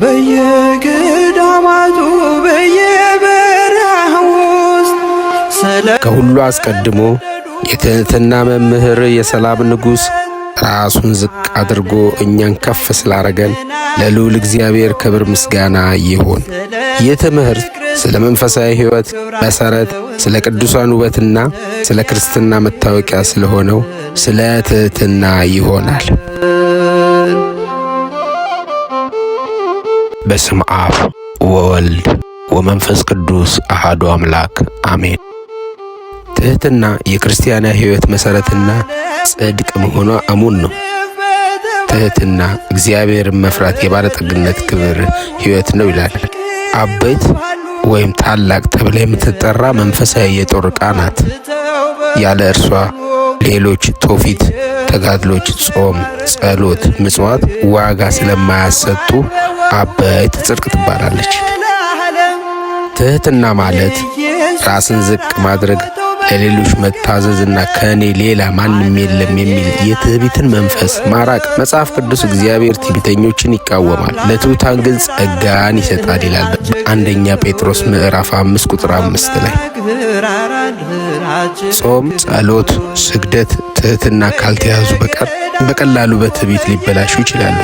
በየገዳማቱ በየበረሃው ውስጥ ከሁሉ አስቀድሞ የትሕትና መምህር የሰላም ንጉሥ ራሱን ዝቅ አድርጎ እኛን ከፍ ስላረገን ለልዑል እግዚአብሔር ክብር ምስጋና ይሁን። ይህ ትምህርት ስለ መንፈሳዊ ሕይወት መሠረት፣ ስለ ቅዱሳን ውበትና ስለ ክርስትና መታወቂያ ስለሆነው ስለ ትሕትና ይሆናል። በስመ አብ ወወልድ ወመንፈስ ቅዱስ አሐዱ አምላክ አሜን። ትሕትና የክርስቲያናዊ ሕይወት መሠረትና ጽድቅ መሆኗ እሙን ነው። ትሕትና እግዚአብሔርን መፍራት የባለጠግነት ክብር ሕይወት ነው ይላል። አበይት ወይም ታላቅ ተብላ የምትጠራ መንፈሳዊ የጦር ዕቃ ናት። ያለ እርሷ ሌሎች ትውፊት፣ ተጋድሎች፣ ጾም፣ ጸሎት፣ ምጽዋት ዋጋ ስለማያሰጡ አበይት ጽድቅ ትባላለች። ትሕትና ማለት ራስን ዝቅ ማድረግ፣ ለሌሎች መታዘዝና ከእኔ ሌላ ማንም የለም የሚል የትዕቢትን መንፈስ ማራቅ። መጽሐፍ ቅዱስ እግዚአብሔር ትዕቢተኞችን ይቃወማል፣ ለትሑታን ግን ጸጋን ይሰጣል ይላል በአንደኛ ጴጥሮስ ምዕራፍ 5 ቁጥር 5 ላይ። ጾም፣ ጸሎት፣ ስግደት ትሕትና ካልተያዙ በቀር በቀላሉ በትዕቢት ሊበላሹ ይችላሉ።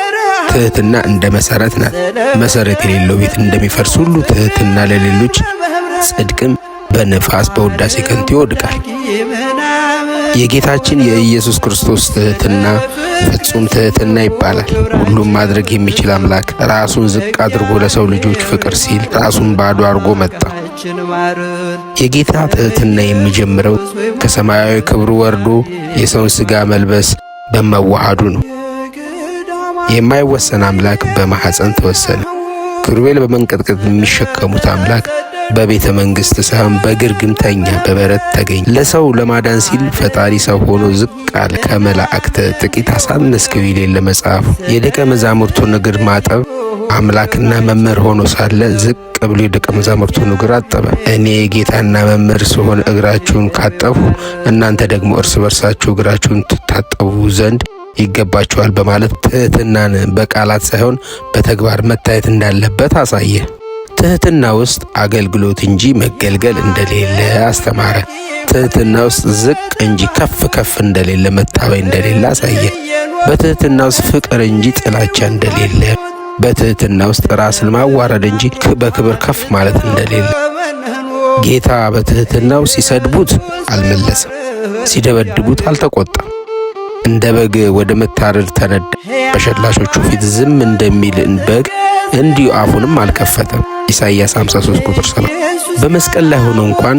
ትሕትና እንደ መሰረት ናት። መሰረት የሌለው ቤት እንደሚፈርስ ሁሉ ትሕትና ለሌሎች ጽድቅም በነፋስ በውዳሴ ከንቱ ይወድቃል። የጌታችን የኢየሱስ ክርስቶስ ትሕትና ፍጹም ትሕትና ይባላል። ሁሉም ማድረግ የሚችል አምላክ ራሱን ዝቅ አድርጎ ለሰው ልጆች ፍቅር ሲል ራሱን ባዶ አድርጎ መጣ። የጌታ ትሕትና የሚጀምረው ከሰማያዊ ክብሩ ወርዶ የሰውን ሥጋ መልበስ በመዋሃዱ ነው። የማይወሰን አምላክ በማኅፀን ተወሰነ። ኪሩቤል በመንቀጥቀጥ የሚሸከሙት አምላክ በቤተ መንግሥት ሳይሆን በግርግም ተኛ፣ በበረት ተገኘ። ለሰው ለማዳን ሲል ፈጣሪ ሰው ሆኖ ዝቅ አለ። ከመላእክት ጥቂት አሳነስከው ይል መጽሐፉ። የደቀ መዛሙርቱን እግር ማጠብ አምላክና መምህር ሆኖ ሳለ ዝቅ ብሎ የደቀ መዛሙርቱን እግር አጠበ። እኔ ጌታና መምህር ስሆን እግራችሁን ካጠብሁ እናንተ ደግሞ እርስ በርሳችሁ እግራችሁን ትታጠቡ ዘንድ ይገባችኋል በማለት ትሕትናን በቃላት ሳይሆን በተግባር መታየት እንዳለበት አሳየ። ትሕትና ውስጥ አገልግሎት እንጂ መገልገል እንደሌለ አስተማረ። ትሕትና ውስጥ ዝቅ እንጂ ከፍ ከፍ እንደሌለ፣ መታበይ እንደሌለ አሳየ። በትሕትና ውስጥ ፍቅር እንጂ ጥላቻ እንደሌለ፣ በትሕትና ውስጥ ራስን ማዋረድ እንጂ በክብር ከፍ ማለት እንደሌለ ጌታ በትሕትናው ሲሰድቡት አልመለሰም፣ ሲደበድቡት አልተቆጣም። እንደ በግ ወደ መታረድ ተነዳ። በሸላቾቹ ፊት ዝም እንደሚል በግ እንዲሁ አፉንም አልከፈተም። ኢሳይያስ 53 ቁጥር 7። በመስቀል ላይ ሆኖ እንኳን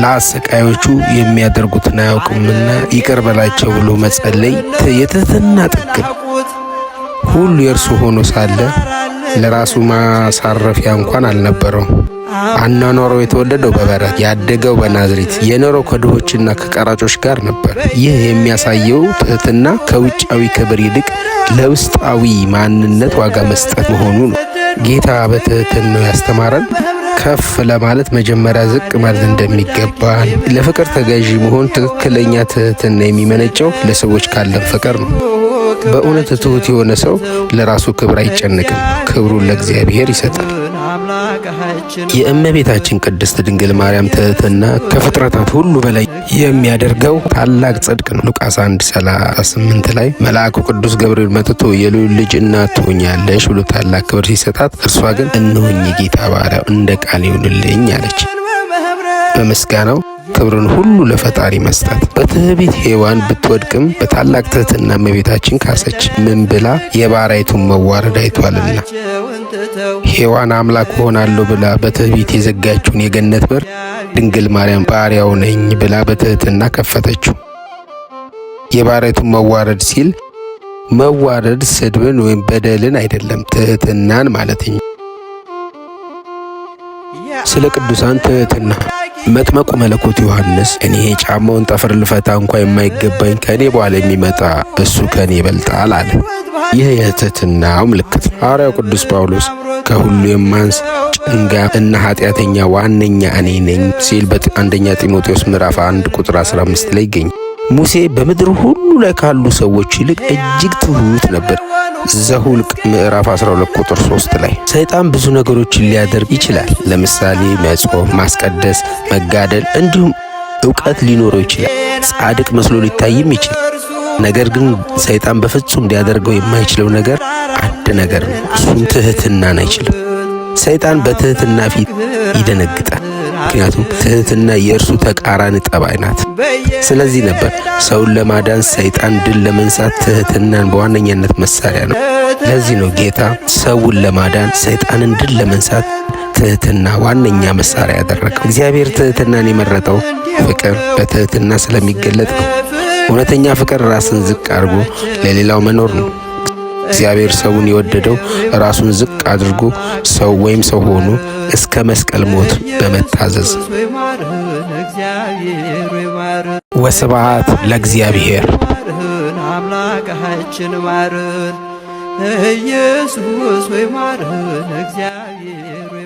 ለአሰቃዮቹ የሚያደርጉትን አያውቁምና ይቅር በላቸው ብሎ መጸለይ የትሕትና ጥግ ነው። ሁሉ የእርሱ ሆኖ ሳለ ለራሱ ማሳረፊያ እንኳን አልነበረውም። አኗኗረው የተወለደው በበረት፣ ያደገው በናዝሬት፣ የኖረው ከድሆችና ከቀራጮች ጋር ነበር። ይህ የሚያሳየው ትሕትና ከውጫዊ ክብር ይልቅ ለውስጣዊ ማንነት ዋጋ መስጠት መሆኑ ነው። ጌታ በትሕትናው ያስተማረን ከፍ ለማለት መጀመሪያ ዝቅ ማለት እንደሚገባን፣ ለፍቅር ተገዢ መሆን ትክክለኛ ትሕትና የሚመነጨው ለሰዎች ካለን ፍቅር ነው። በእውነት ትሑት የሆነ ሰው ለራሱ ክብር አይጨነቅም፣ ክብሩን ለእግዚአብሔር ይሰጣል። የእመቤታችን ቅድስት ድንግል ማርያም ትሕትና ከፍጥረታት ሁሉ በላይ የሚያደርገው ታላቅ ጽድቅ ነው። ሉቃስ 1:38 ላይ መልአኩ ቅዱስ ገብርኤል መጥቶ የልዑል ልጅ እናት ትሆኛለሽ ብሎ ታላቅ ክብር ሲሰጣት፣ እርሷ ግን እነሆኝ የጌታ ባሪያ እንደ ቃል ይሁንልኝ አለች። በምስጋናው ክብርን ሁሉ ለፈጣሪ መስጠት። በትዕቢት ሔዋን ብትወድቅም በታላቅ ትሕትና እመቤታችን ካሰች። ምን ብላ? የባሪያይቱን መዋረድ አይቷልና። ሔዋን አምላክ እሆናለሁ ብላ በትዕቢት የዘጋችውን የገነት በር ድንግል ማርያም ባሪያው ነኝ ብላ በትሕትና ከፈተችው። የባሪያይቱን መዋረድ ሲል መዋረድ ስድብን ወይም በደልን አይደለም፣ ትሕትናን ማለት እንጂ። ስለ ቅዱሳን ትሕትና መጥመቁ መለኮት ዮሐንስ እኔ የጫማውን ጠፍር ልፈታ እንኳ የማይገባኝ ከእኔ በኋላ የሚመጣ እሱ ከእኔ ይበልጣል አለ። ይህ የትሕትናው ምልክት ነው። ሐዋርያው ቅዱስ ጳውሎስ ከሁሉ የማንስ ጭንጋ እና ኃጢአተኛ ዋነኛ እኔ ነኝ ሲል በአንደኛ ጢሞቴዎስ ምዕራፍ 1 ቁጥር 15 ላይ ይገኛል። ሙሴ በምድር ሁሉ ላይ ካሉ ሰዎች ይልቅ እጅግ ትሁት ነበር። ዘሁልቅ ምዕራፍ 12 ቁጥር 3 ላይ። ሰይጣን ብዙ ነገሮችን ሊያደርግ ይችላል። ለምሳሌ መጾም፣ ማስቀደስ፣ መጋደል እንዲሁም እውቀት ሊኖረው ይችላል። ጻድቅ መስሎ ሊታይም ይችላል። ነገር ግን ሰይጣን በፍጹም ሊያደርገው የማይችለው ነገር አንድ ነገር ነው። እሱም ትህትናን አይችልም። ሰይጣን በትህትና ፊት ይደነግጣል። ምክንያቱም ትህትና የእርሱ ተቃራኒ ጠባይ ናት። ስለዚህ ነበር ሰውን ለማዳን ሰይጣን ድል ለመንሳት ትህትናን በዋነኛነት መሳሪያ ነው። ለዚህ ነው ጌታ ሰውን ለማዳን ሰይጣንን ድል ለመንሳት ትህትና ዋነኛ መሳሪያ ያደረገው። እግዚአብሔር ትህትናን የመረጠው ፍቅር በትህትና ስለሚገለጥ ነው። እውነተኛ ፍቅር ራስን ዝቅ አድርጎ ለሌላው መኖር ነው። እግዚአብሔር ሰውን የወደደው ራሱን ዝቅ አድርጎ ሰው ወይም ሰው ሆኖ እስከ መስቀል ሞት በመታዘዝ። ወስብሐት ለእግዚአብሔር። አምላካችን ማርን፣ ኢየሱስ ወይ ማርን፣ እግዚአብሔር።